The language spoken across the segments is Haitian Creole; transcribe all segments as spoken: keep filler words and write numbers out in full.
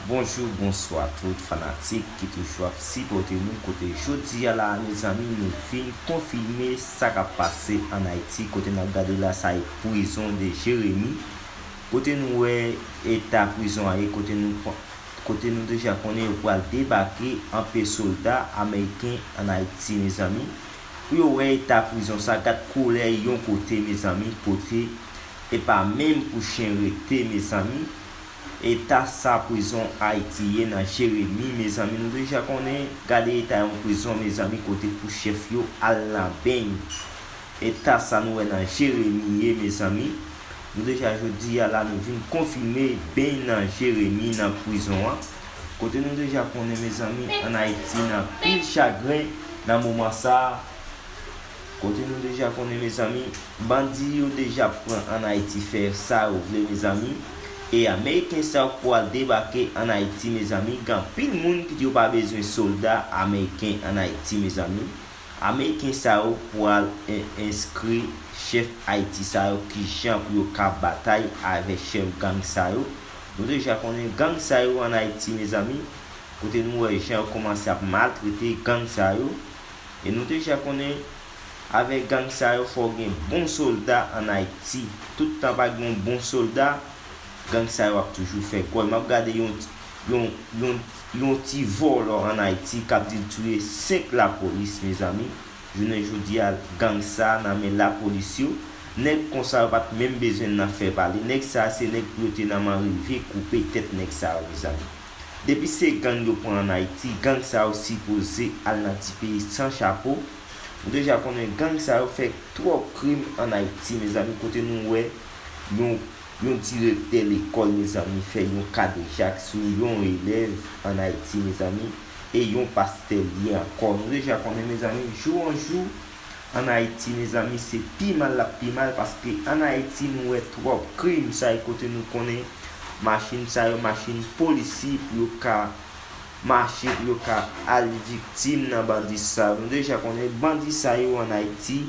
Bonjou, bonswa tout fanatik ki toujou ap sipòte nou. Kote jodi a la, mezanmi, nou vin konfime sa k ap pase ann Ayiti. Kote n ap gade la, sa e prizon de Jeremi. Kote nou wè eta prizon a ye, kote nou, kote nou deja konnen yo pral debake anpe sòlda ameriken ann Ayiti, mezanmi. Pou yo wè eta prizon sa, gad koulè yon kote, mezanmi, kote e pa menm pou chen rete, mezanmi. Eta sa prizon Ayiti ye nan Jeremi, mezanmi, nou deja konnen, gade eta yon prizon, mezanmi, kote pou chèf yo al nan beny. Eta sa nou wè nan Jeremi ye, mezanmi. Nou deja jodi a la, nou vin konfime beny nan Jeremi nan prizon an. Kote nou deja konnen, mezanmi, ann Ayiti nan pil chagren nan moman sa a. Kote nou deja konnen, mezanmi, bandi yo deja pran ann Ayiti fè sa yo vle, mezanmi. E ameriken sa yo pral debake ann Ayiti, mezanmi. Gen anpil moun ki di yo pa bezwen sòlda ameriken ann Ayiti, mezanmi. Ameriken sa yo pral en-, enskri chèf Ayiti sa yo, kijan pou yo ka batay avèk chèf gang sa yo. Nou deja konnen gang sa yo ann Ayiti, mezanmi. Kote nou wè jan yo kòmanse ap maltrete gang sa yo. E nou deja konnen, avèk gang sa yo, fò w gen bon sòlda ann Ayiti. Tout tan pa gen yon bon sòlda, gang sa yo ap toujou fè kòl. M ap gade yon, yon, yon, yon ti vòlò ann Ayiti k ap di l touye senk lapolis, mezanmi. Jounen jodi a, gang sa nan men lapolis yo. Nèg konsa yo pa t menm bezwen nan fè pale. Nèg sa se nèg pou yo te nan man rive koupe tèt nèg sa yo, mezanmi. Depi se gang yo pran ann Ayiti, gang sa yo sipoze al nan ti peyi san chapo. Nou deja konnen gang sa yo fè twòp krim ann Ayiti, mezanmi, kote nou wè yon, yon direktè lekòl, mezanmi, fè yon kadejak sou yon elèv ann Ayiti, mezanmi, e yon pastè li ye ankò. Nou deja konnen, mezanmi, jou an jou, ann Ayiti, mezanmi, se pi mal l ap pi mal, paske ann Ayiti, nou wè twòp krim, sa e kote nou konnen machin sa yo, machin polisi pou yo ka mache, pou yo ka al viktim nan bandi sa yo. Nou deja konnen bandi sa yo ann Ayiti,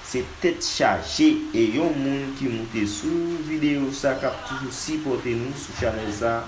se tèt chaje. E yon moun ki moute sou videyo sa, k ap toujou sipòte nou sou chanèl sa,